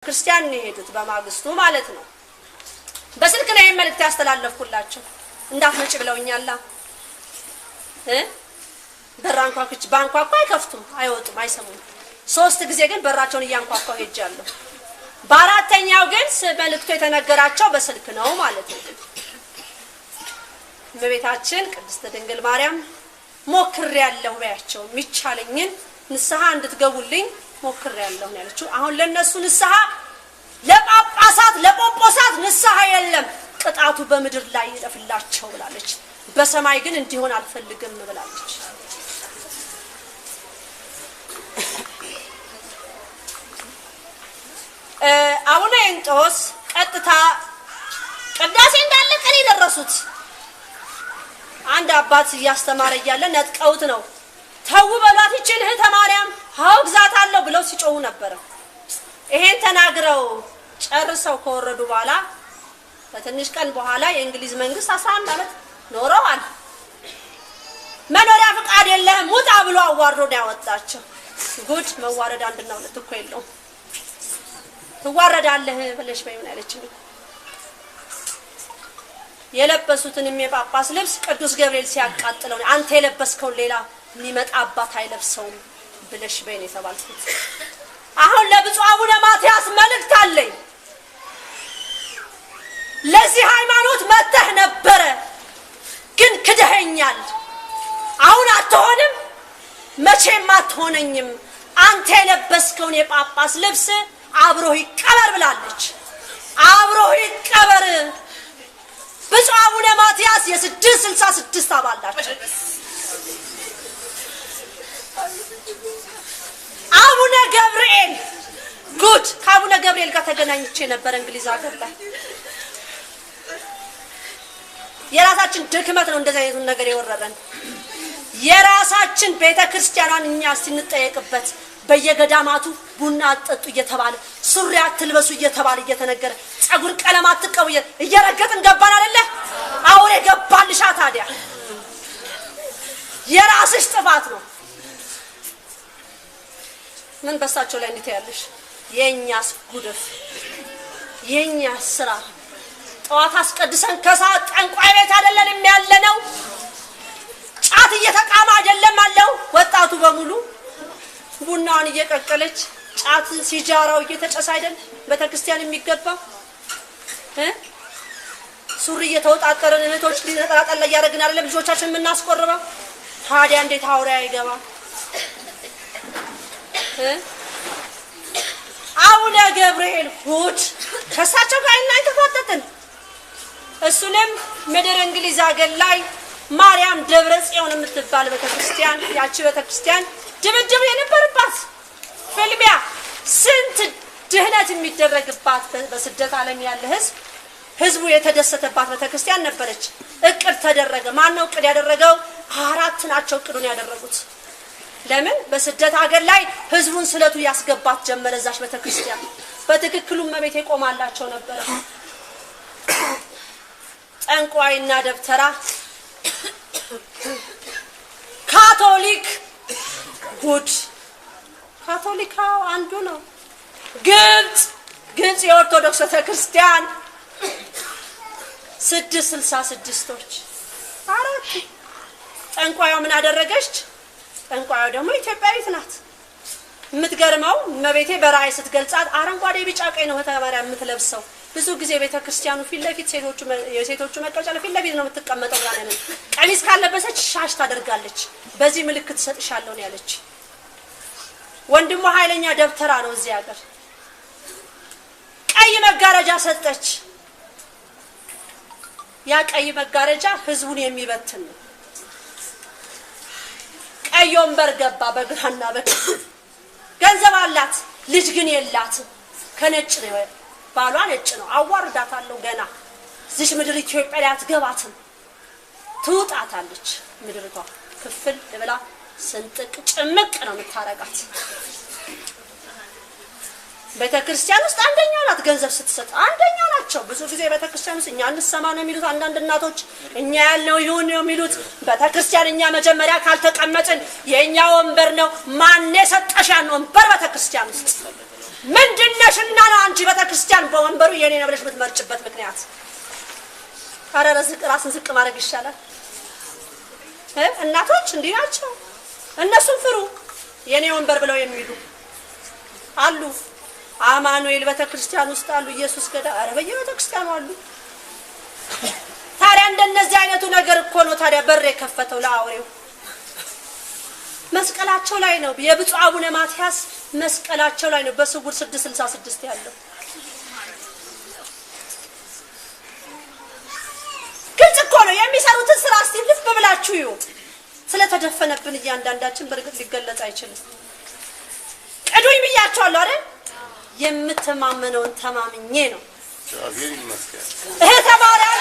ክርስቲያን ነው የሄዱት በማግስቱ ማለት ነው። በስልክ ነው ይሄን መልእክት ያስተላለፍኩላቸው። እንዳትመጭ ብለውኛላ እ በር አንኳኩች ባንኳኳ አይከፍቱም፣ አይወጡም፣ አይሰሙም። 3 ጊዜ ግን በራቸውን እያንኳኳው ሄጃለሁ። በአራተኛው ግን መልእክቱ የተነገራቸው በስልክ ነው ማለት ነው። እመቤታችን ቅድስት ድንግል ማርያም ሞክሬያለሁ በያቸው፣ የሚቻለኝን ንስሐ እንድትገቡልኝ ሞክሬያለሁ ነው ያለችው። አሁን ለነሱ ንስሐ ለጳጳሳት ለቆጶሳት ንስሐ የለም፣ ቅጣቱ በምድር ላይ ይለፍላቸው ብላለች። በሰማይ ግን እንዲሆን አልፈልግም ብላለች። አቡነ እንጦስ ቀጥታ ቅዳሴ እንዳለቀ ነው የደረሱት። አንድ አባት እያስተማረ እያለ ነጥቀውት ነው። ተው በሏት ይችን እህተ ማርያም አወግዛታለሁ ብለው ሲጮሁ ነበር። ይሄን ተናግረው ጨርሰው ከወረዱ በኋላ በትንሽ ቀን በኋላ የእንግሊዝ መንግስት 11 ዓመት ኖረዋል። መኖሪያ ፍቃድ የለህም ውጣ ብሎ አዋርዶ ነው ያወጣቸው። ጉድ መዋረድ አንድና ሁለት እኮ የለውም። ትዋረዳለህ ብለሽ በይውን ያለችኝ። የለበሱትንም የጳጳስ ልብስ ቅዱስ ገብርኤል ሲያቃጥለው አንተ የለበስከውን ሌላ የሚመጣ አባት አይለብሰውም ብለሽ በይን የተባልኩት። አሁን ለብፁዕ አቡነ ማትያስ መልእክት አለኝ። ለዚህ ሃይማኖት መጥተህ ነበረ ግን ክደኸኛል። አሁን አትሆንም፣ መቼም አትሆነኝም። አንተ የለበስከውን የጳጳስ ልብስ አብሮህ ይቀበር ብላለች። አብሮህ ይቀበር። ብፁዕ አቡነ ማትያስ የ666 አባል ናቸው። አቡነ ገብርኤል ጉድ! ከአቡነ ገብርኤል ጋር ተገናኝቼ ነበር እንግሊዝ ሀገር ላይ። የራሳችን ድክመት ነው እንደዚህ አይነቱን ነገር የወረረን። የራሳችን ቤተክርስቲያኗን እኛ ስንጠየቅበት በየገዳማቱ ቡና አትጠጡ እየተባለ ሱሪ አትልበሱ እየተባለ እየተነገረ ፀጉር ቀለም አትቀቡ እየረገጥን ገባን አይደለ? አውሬ ገባልሻ። ታዲያ የራስሽ ጥፋት ነው። ምን በሳቸው ላይ እንዴት ያለሽ? የኛስ ጉድፍ የኛስ ስራ። ጠዋት አስቀድሰን ከሰዓት ጠንቋይ ቤት አይደለንም ያለነው። ጫት እየተቃመ አይደለም አለው ወጣቱ በሙሉ ቡናውን እየቀቀለች ጫት ሲጃራው እየተጨሰ አይደል ቤተክርስቲያን የሚገባው? ሱሪ እየተወጣጠረን እህቶች ነጠላ እያደረግን አይደለም ልጆቻችን የምናስቆርበው? ታዲያ እንዴት አውሬ አይገባ? አቡነ ገብርኤል ጉድ! ከእሳቸው ጋር እና ተፋጠጥን። እሱንም ምድር እንግሊዝ ሀገር ላይ ማርያም ደብረ ጽዮን የምትባል ቤተክርስቲያን፣ ያቺ ቤተክርስቲያን ድብድብ የነበረባት ፍልሚያ፣ ስንት ድህነት የሚደረግባት በስደት ዓለም ያለ ህዝቡ የተደሰተባት ቤተክርስቲያን ነበረች። እቅድ ተደረገ። ማነው እቅድ ያደረገው? 4 ናቸው እቅዱን ያደረጉት። ለምን በስደት ሀገር ላይ ህዝቡን ስለቱ ያስገባት ጀመረ እዛች ቤተክርስቲያን። በትክክሉ እመቤቴ ቆማላቸው ነበር። ጠንቋይና ደብተራ ካቶሊክ ጉድ! ካቶሊካው አንዱ ነው። ግብጽ የኦርቶዶክስ ቤተክርስቲያን 666ቶች 4። ጠንቋዩ ምን አደረገች? ጠንቋዩ ደግሞ ኢትዮጵያዊት ናት። የምትገርመው እመቤቴ በራእይ ስትገልጻት አረንጓዴ ቢጫ ቀይ ነው እህተ ማርያም የምትለብሰው። ብዙ ጊዜ ቤተክርስቲያኑ ፊት ለፊት የሴቶቹ መቀመጫ ፊት ለፊት ነው የምትቀመጠው ብላ ነው። ቀሚስ ካለበሰች ሻሽ ታደርጋለች። በዚህ ምልክት እሰጥሻለሁ ነው ያለች። ወንድሟ ኃይለኛ ደብተራ ነው እዚህ ሀገር። ቀይ መጋረጃ ሰጠች። ያ ቀይ መጋረጃ ህዝቡን የሚበትን ነው። ቀይ ወንበር ገባ በግራና በቀኝ። ገንዘብ አላት፣ ልጅ ግን የላትም። ከነጭ ነው ባሏ፣ ነጭ ነው። አዋርዳታለሁ ገና እዚች ምድር ኢትዮጵያ ላይ አትገባትም፣ ትውጣታለች። ምድርቷ ክፍል ብላ ስንጥቅ ጭምቅ ነው የምታረጋት። ቤተክርስቲያን ውስጥ አንደኛ ናት፣ ገንዘብ ስትሰጥ አንደኛ ናቸው። ብዙ ጊዜ ቤተክርስቲያን ውስጥ እኛ እንሰማ ነው የሚሉት አንዳንድ እናቶች፣ እኛ ያልነው ይሁን ነው የሚሉት። ቤተክርስቲያን እኛ መጀመሪያ ካልተቀመጥን የኛ ወንበር ነው። ማን የሰጠሽ ያን ወንበር ቤተክርስቲያን ውስጥ? ምንድነሽና ነው አንቺ ቤተክርስቲያን በወንበሩ የኔ ነው ብለሽ የምትመርጭበት ምክንያት? ኧረ ራስን ዝቅ ማድረግ ይሻላል። እናቶች እንዲህ ናቸው። እነሱን ፍሩ። የኔ ወንበር ብለው የሚሉ አሉ። አማኑኤል ቤተክርስቲያን ውስጥ አሉ። ኢየሱስ ገዳ ኧረ በየቤተክርስቲያኑ አሉ። ታዲያ እንደነዚህ አይነቱ ነገር እኮ ነው ታዲያ በር የከፈተው ለአውሬው። መስቀላቸው ላይ ነው የብፁዕ አቡነ ማትያስ መስቀላቸው ላይ ነው በስውር 666 ያለው። ግልጽ እኮ ነው የሚሰሩትን ስራ። እስቲ ልፍ ብላችሁ እዩ። ስለተደፈነብን እያንዳንዳችን በእርግጥ ሊገለጽ አይችልም። ቅዱኝ ብያቸዋለሁ አይደል? የምተማመነውን ተማምኜ ነው። እግዚአብሔር ይመስገን። እህተ ማርያም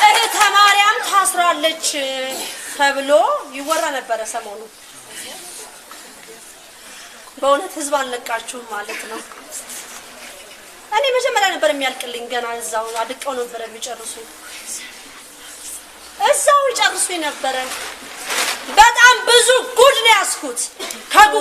እህተ ማርያም ታስራለች ተብሎ ይወራ ነበረ ሰሞኑ። በእውነት ህዝብ አልነቃችሁም ማለት ነው። እኔ መጀመሪያ ነበር የሚያልቅልኝ። ገና እዛው አድቀው ነበር የሚጨርሱ፣ እዛው ይጨርሱ ነበረ። በጣም ብዙ ጉድ ነው ያስኩት ከጉግል።